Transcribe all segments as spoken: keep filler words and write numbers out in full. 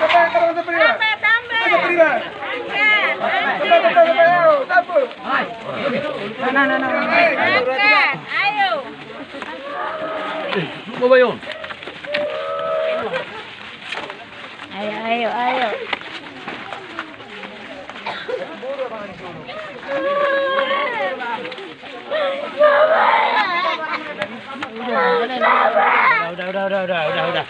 Tambah, tambah. Tambah, tambah, tambah. Ayo, tambah. Tambah, tambah, tambah. Ayo, tambah. Ayo. Ayo, ayo, ayo. Udah, udah, udah, udah, udah, udah.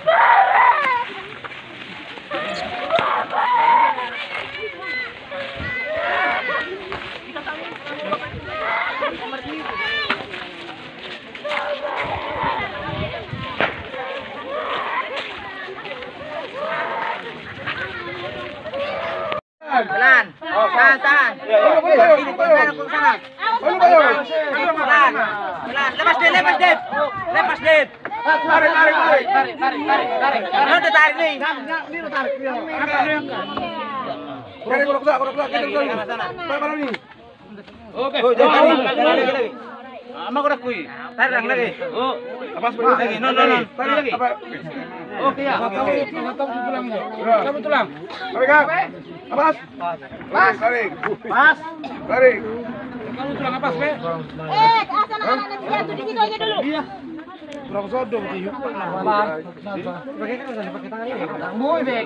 Pelan. Tahan, tahan. Iya, iya. Boleh, boleh, boleh. Sana, sana. Boleh, boleh. Pelan. Pelan. Lepas, Dep, lepas, Dep. Lepas, Dep. Tarik, tarik, tarik. Tarik, tarik, tarik, tarik. Lo udah tarik nih. Tarik, tarik, tarik. Tarik, tarik, tarik. Sana, sana. Tarik, tarik, tarik. Oke. Oh, jangan lagi, lagi, lagi. Ama ko dakku i. Tarik lagi. Oh. Apas, lagi. No, no, no. Tarik lagi. Oke, ya. Potong, potong tulang ini. Potong tulang. Tarik, Kang. Apas. Pas. Tarik. Pas. Tarik. Potong tulang apas, be. Eh, asal anak-anak dia tuh di situ aja dulu. Iya. Kurang sodong, Ki. Kenapa? Pakai kan udah pakai tangan ini. Boy, be.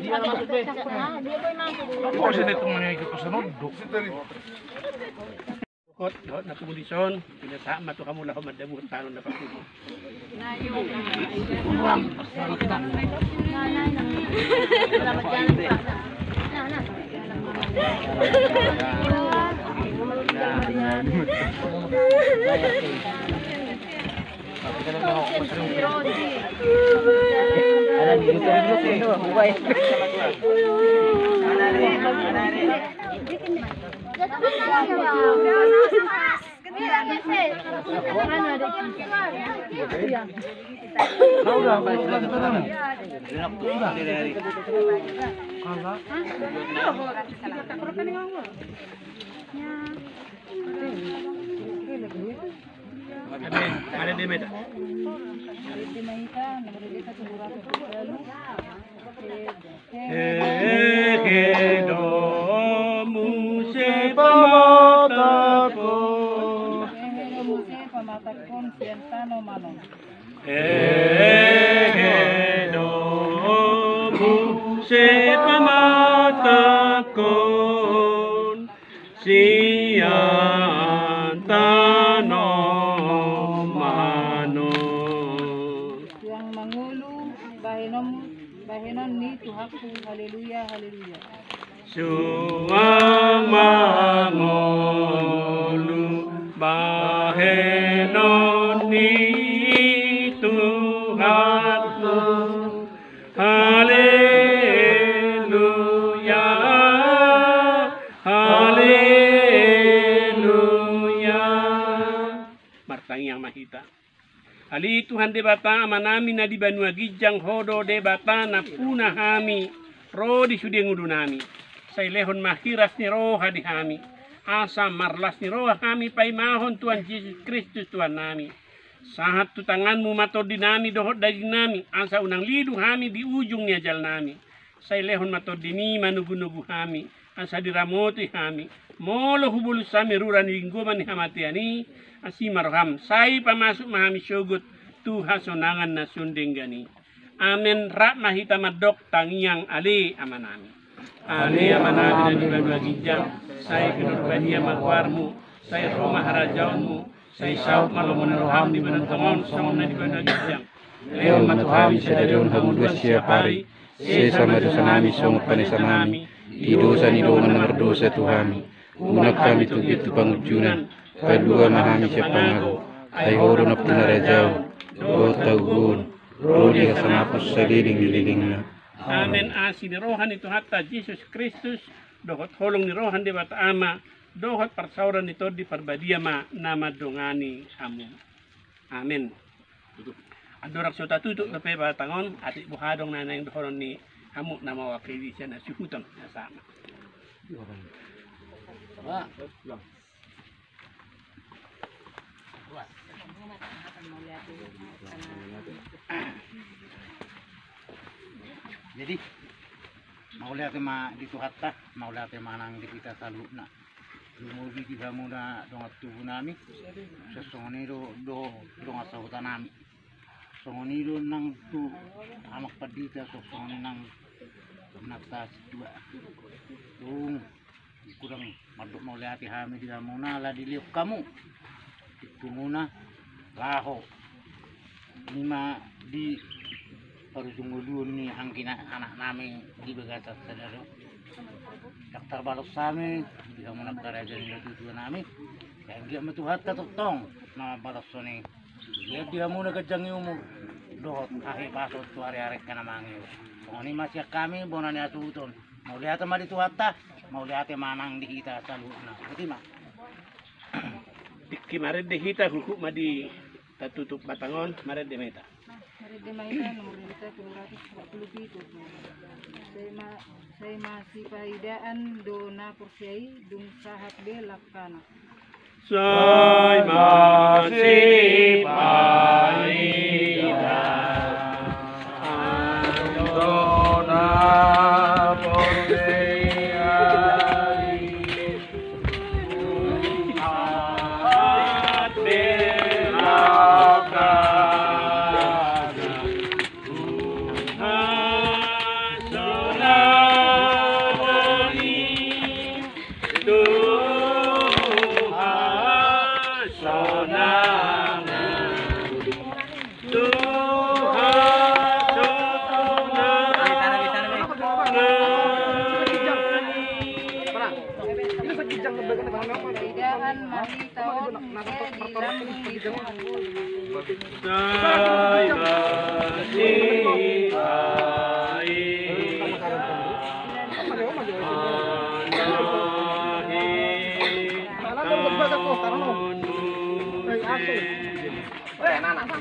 Dia masuk, be. Dia boy masuk. Kok sini temannya ikut pesan odok? Dohot, dohot na tumundalhon, pinasahat ma tu hamu laho mandabuhon tano na parpudi. Hehe do muse pamatangkon. Hehe do muse pamatangkon sian tano manon. Hehe do muse pamatangkon sian tano manon. Suang mangolu bahenon, bahenon ni Tuhanku. Haleluya, haleluya. Suang mangolu bahenon ni Tuhanku. Haleluya, haleluya. Martangiang ma hita. Ale Tuhan Debata Amanami na di banua ginjang, Ho do Debata nampuna hami ro di sude ngolunami. Sai lehon ma hiras ni roha di hami, asa marlas ni roha hami paimahon Tuhan Jesus Kristus Tuhannami. Sahat tu tanganmu ma tondinami dohot dagingnami, asa unang lilu hami di ujung ni ajalnami. Sai lehon ma tondimi manogunogu hami, asa diramoti hami. Molo hubolus hami rura ni linggoman ni hamatean i, asi ma roham, sai pamasuk ma hami sogot tu hasonangan na sun denggan i. Amen. Rap ma hita mandok tangiang. Ale Amanami. Ale Amanami na di banua ginjang, sai pinarbadia ma goarmu, sai ro ma harajaonmu, sai saut ma lomo ni roham di banua tonga on songon na di banua ginjang. Lehon ma tu hami sadari on hangoluan siapari. Sesa ma dosanami songon panesanami di dosa ni dongan na mardosa tu hami. Unang hami togihon tu pangunjunan. Palua ma hami sian pangago. Ai Ho do nampuna harajaon dohot hagogoon ro di hasangapon saleleng ni lelengna. Amen. Asi ni roha ni Tuhanta Jesus Kristus dohot holong ni roha ni Debata Ama dohot parsaoran ni Tondi Parbadia ma na mandongani hamu. Amen. Andorang so tatutup dope batang on, atik boha adong na naeng dohonon ni hamu na mewakili sian hasuhuton na sama. Jadi, mauliate ma di Tuhanta, mauliate ma nang di hita saluhutna. Lumobi di hamuna dongan tubu nami, songon i do, do dongan sahuta nami. Songon i do nang tu amang pandita, songon i nang nang tu sintua. Dung, hurang mandok mauliate hami di hamuna ala dilehon hamu tingki muna laho. I ma di parujung ngoluon ni anggi anak nami di bagasan sadari on. Ndang tarbalos hami di hamuna angka raja ni natuatua nami. Sai anggiat ma Tuhanta tongtong na mambalashon i. Anggiat di hamuna ganjang ni umur dohot hahipason tu ari-ari angka na mangihut. Songon i ma sian hami bona ni hasuhuton. Mauliate ma di Tuhanta, mauliate ma nang di hita saluhutna. Boti ma. Tingki marende hita, huhut ma di tatutup batang on, marende ma hita. Marende ma hita, nomor hita tolu ratus empat puluh pitu. Sai ma, sai masipaidaan do na porsea i, dung sahat be langkana. Sai masipaidaan do na porsea i, sahat be langkana.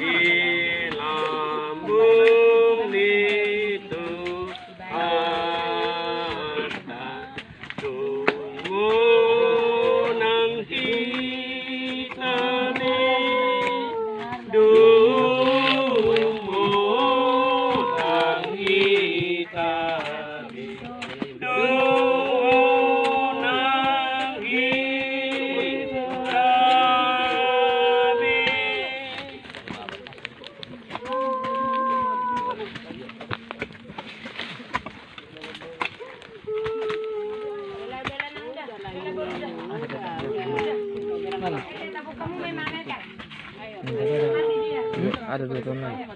Di lambung ni Tuhanta. Dung monang hita be, dung monang hita be, dung monang hita be. Ada dua tahun lagi.